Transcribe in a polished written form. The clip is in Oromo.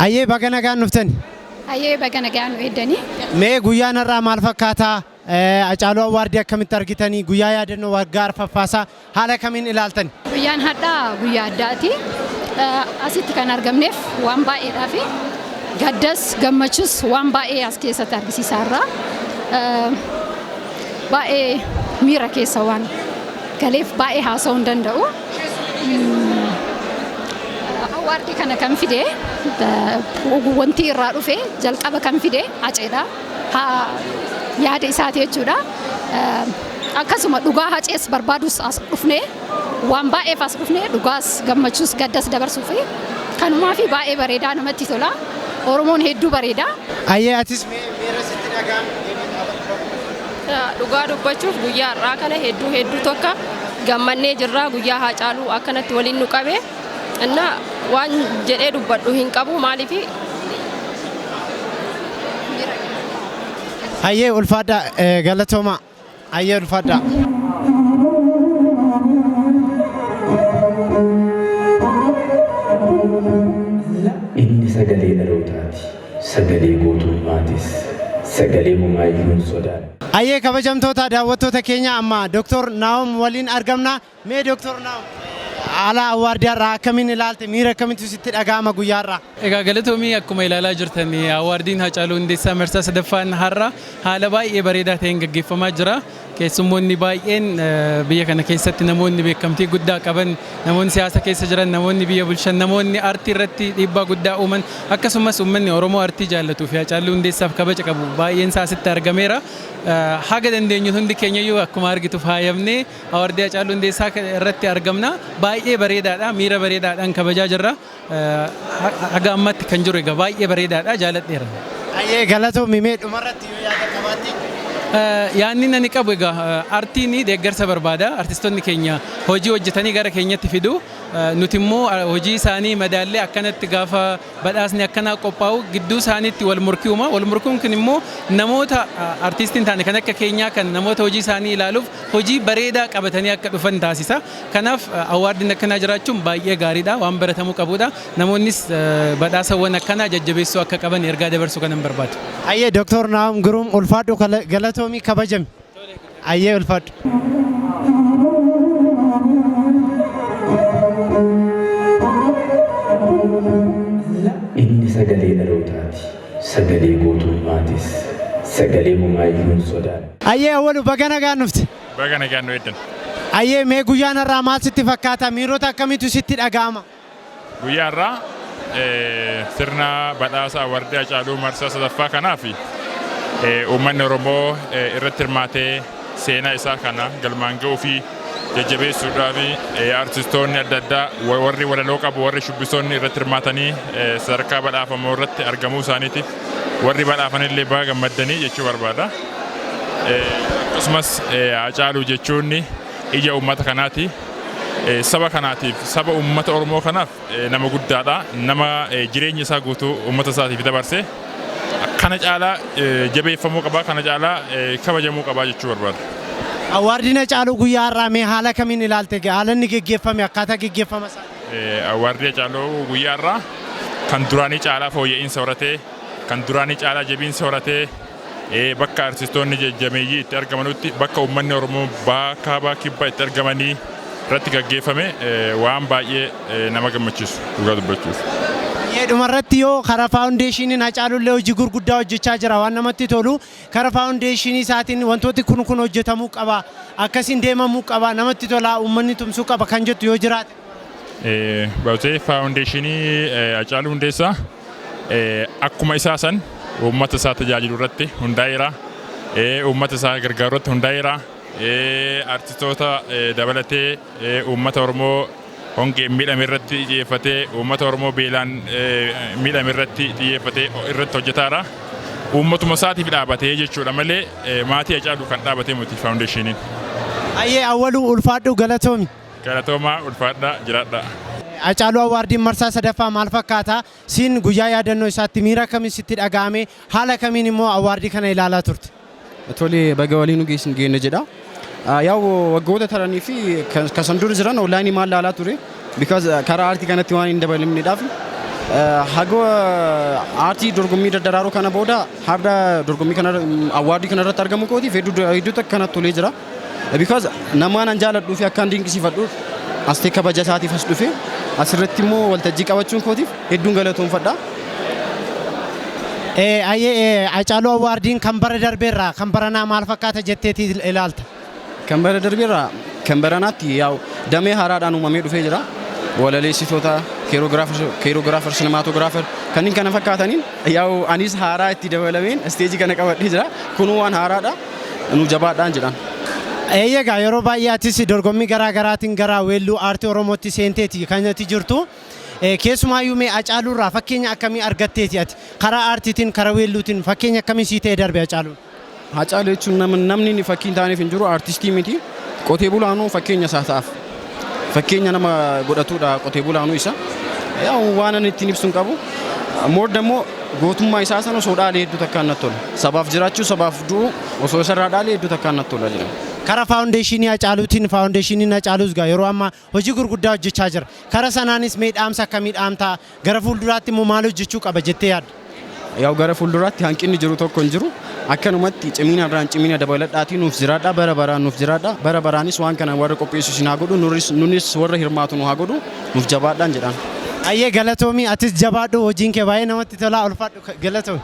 Ayyee, baga nagaan dhuftani. Ayyee, baga nagaan nu eeddanii. Mee guyyaan har'aa maal fakkaataa? Hacaaluu Award akkamitti argitanii? Guyyaa yaadannoo waggaa arfaffaasaa haala kamiin ilaaltani? Guyyaan har'aa guyyaa addaati. Asitti kan argamneef waan baay'eedhaa fi gaddas gammachus waan baay'ee as keessatti argisiisaa irraa. Baay'ee miira keessa waan galeef baay'ee haasa'uu hin danda'u. Award kana kan fide, wanti irraa dhufe, jalqaba kan fide Haceedha. Yaada isaati jechuudha. Akkasuma dhugaa Hacees barbaadus as dhufne, waan baay'eef as dhufne, dhugaas gammachuus gaddas dabarsuu fi kanumaa fi baay'ee bareedaa, namatti tola. Oromoon hedduu bareeda. Ayyee, atis mee miira sitti dhaga'ame? Dhugaa dubbachuuf guyyaa har'aa kana hedduu hedduu tokko gammannee jirra. Guyyaa Haacaaluu akkanatti waliin nu qabe inna waan jedhee dubbadhu hin qabu, maaliif. Ayyee, ulfaadhaa, galatoomaa. Ayyee, ulfaadhaa. Inni sagalee dhalootaati, sagalee gootummaatis, sagalee homaayyuu hin sodaanne. Ayyee, kabajamtoota daawwattoota keenya, amma Dr. Naahom waliin argamna. Mee Dr. Naahom, haala award har'aa akkamiin ilaalte? Miira akkamitti sitti dhaga'ama guyyaa har'aa? Egaa galatoomii. Akkuma ilaalaa jirtan, awardiin Haacaaluu Hundeessaa marsaa sadaffaan har'a haala baay'ee bareedaa ta'een gaggeeffamaa jira. Keessummoonni baay'een, biyya kana keessatti namoonni beekamtii guddaa qaban, namoonni siyaasa keessa jiran, namoonni biyya bulchan, namoonni aartii irratti dhiibbaa guddaa uuman, akkasumas uummanni Oromoo aartii jaallatuu fi Haacaaluu Hundeessaaf kabaja qabu baay'een isaa asitti argameera. Haga dandeenyu hundi keenyayyuu akkuma argitu faayamnee award Haacaaluu Hundeessaa irratti argamna. Baay'ee bareedaadha. Miira bareedaadhaan kabajaa jirra. Haga ammatti kan jiru egaa baay'ee bareedaadha, jaaladheera. Ayyee, galatoomi. Mee dhumarratti yoo yaada qabaatte? Yaadni ani qabu egaa, aartiin deeggarsa barbaada. Artistoonni keenya hojii hojjetanii gara keenyatti fidu. Nuti immoo hojii isaanii madaallee akkanatti gaafa badhaasni akkanaa qophaa'u gidduu isaaniitti wal morkii uuma. Wal morkuun kun immoo namoota artiistii hin taane kan akka keenyaa kan namoota hojii isaanii ilaaluuf hojii bareedaa qabatanii akka dhufan taasisa. Kanaaf awardiin akkanaa jiraachuun baay'ee gaariidha. Waan baratamuu qabudha. Namoonnis badhaasawwan akkanaa jajjabeessuu akka qaban ergaa dabarsuu kanan barbaadu. Ayyee, Dr. Naahom Giruum, ulfaadhu, galatoomii, kabajami. Ayyee, ulfaadhu. Inni sagalee dhalootaati, sagalee gootummaatis, sagalee homaayyuu hin sodaanne. Ayyee, awwalu, baga nagaan dhufte. Baga nagaan nu eeddan. Ayyee, mee guyyaan har'aa maal sitti fakkaata? Miirota akkamiitu sitti dhaga'ama? Guyyaa har'aa sirna badhaasa award Hacaaluu marsaa sadaffaa kanaaf uummanni Oromoo irratti hirmaatee seenaa isaa kana galmaan ga'uu fi jajjabeessuudhaaf, artistoonni adda addaa, warri walaloo qabu, warri shubbisoonni irratti hirmaatanii sadarkaa badhaafamoo irratti argamuu isaaniitiif warri badhaafanillee baga gammaddanii jechuu barbaada. Akkasumas Hacaaluu jechuun ija uummata kanaati. Saba kanaatiif, saba uummata Oromoo kanaaf nama guddaadha. Nama jireenya isaa guutuu uummata isaatiif dabarse. Kana caalaa jabeeffamuu qaba, kana caalaa kabajamuu qaba jechuu barbaada. Awardiin Hacaaluu guyyaa har'aa mee haala kamiin ilaalte? Haala inni geggeeffame, akkaataa geggeeffama isaa. Award Hacaaluu guyyaa har'aa kan duraanii caalaa fooyya'insa horatee, kan duraanii caalaa jabiinsa horatee, bakka artistoonni jajjabeeyyii itti argamanutti, bakka uummanni Oromoo bahaa, kaabaa, kibbaa itti argamanii irratti gaggeeffame, waan baay'ee nama gammachiisu dhugaa dubbachuuf. Dhumarratti yoo karaa foundationiin Hacaaluullee hojii gurguddaa hojjechaa jira, waan namatti tolu, karaa foundation isaatiin wantooti kun kun hojjetamuu qaba, akkasiin deemamuu qaba, namatti tola, uummanni tumsuu qaba kan jettu yoo jiraate. Baatee foundation Hacaaluu Hundeessaa akkuma isaa san uummata isaa tajaajilu irratti hundaa'eera. Uummata isaa gargaaru irratti hundaa'eera. Artistoota dabalatee uummata Oromoo hongeen miidhame irratti xiyyeeffatee, uummata Oromoo beelaan miidhame irratti xiyyeeffatee irratti hojjetaara. Uummatuma isaatiif dhaabatee jechuudha malee maatii Hacaaluu kan dhaabatee miti foundationiin. Ayyee, awwaluu, ulfaadhu, galatoomi. Galatoomaa, ulfaadhaa, jiraadhaa. Hacaaluu Awardiin marsaa sadaffaa maal fakkaata? Siin guyyaa yaadannoo isaatti miira kamiin sitti dhaga'ame? Haala kamiin immoo award kana ilaalaa turte? Tole, baga waliin nu geessin geenne jedha. Yaa'u, waggoota taranii fi kan san dura jiran online maal ilaalaa ture. Because karaa aartii kanatti waan hin dabalamneedhaaf. Haga aartii dorgommii daddaraaroo kana booda har'a dorgommii kana, award kana irratti argamu kootiif hedduu hedduu takka kanatti tolee jira. Because namaan an jaaladhuu fi akkaan dinqisiifadhu astee kabaja isaatiif as dhufe, asirratti immoo waltajjii qabachuun kootiif hedduun galatoonfadha. Ayyee, Hacaaluu Awardiin kan bara darbeerraa kan baranaa maal fakkaata jetteeti ilaalta? Kan bara darbeerraa kan baranaatti yaa'u damee haaraadhaan uumamee dhufee jira. Walaleessitoota, choreographer, cinematographer kanneen kana fakkaataniin yaa'u anis haaraa itti dabalameen stage kana qabadhee jira. Kunuu waan haaraadha. Nu jabaadhaan jedhaan. Eeyyagaa, yeroo baay'ee atis dorgommii garaa garaatiin gara weelluu aartii Oromootti seenteeti kan ati jirtu. Keessumaayyuu mee Hacaaluurraa fakkeenya akkamii argatteeti ati? Karaa aartiitiin, karaa weelluutiin fakkeenya akkamii sii ta'e darbe Hacaaluun? Hacaaluu jechuun namni fakkii hin taaneef hin jiru, aartistii miti. Qotee bulaanuu fakkeenya isaa ta'aaf. Fakkeenya nama godhatudha qotee bulaanuu isa. Yaa'u waan ani ittiin ibsu hin qabu. More dammoo gootummaa isaa sana osoo dhaalee hedduu takkaan natti tola. Sabaaf jiraachuu, sabaaf du'u osoo isarraa dhaalee hedduu takkaan natti tola jedhama. Karaa faawundeeshinii Hacaaluutiin, faawundeeshiniin Hacaaluus gaa yeroo ammaa hojii gurguddaa hojjechaa jira. Karaa sanaanis mee dhaamsa akkamii dhaamtaa? Gara fuulduraatti immoo maal hojjechuu qaba jettee yaadda? Yaa'u gara fuulduraatti hanqinni jiru tokko hin jiru. Akkanumatti cimina irraan cimina dabaladhaatii nuuf jiraadha. Bara baraan nuuf jiraadha. Bara baraanis waan kana warra qopheessu isin haa godhu. Nunis warra hirmaatu nu haa godhu. Nuuf jabaadhaan jedhaan. Ayyee, galatoomii, atis jabaadhu, hojiin kee baay'ee namatti tola, ulfaadhu, galatoomi.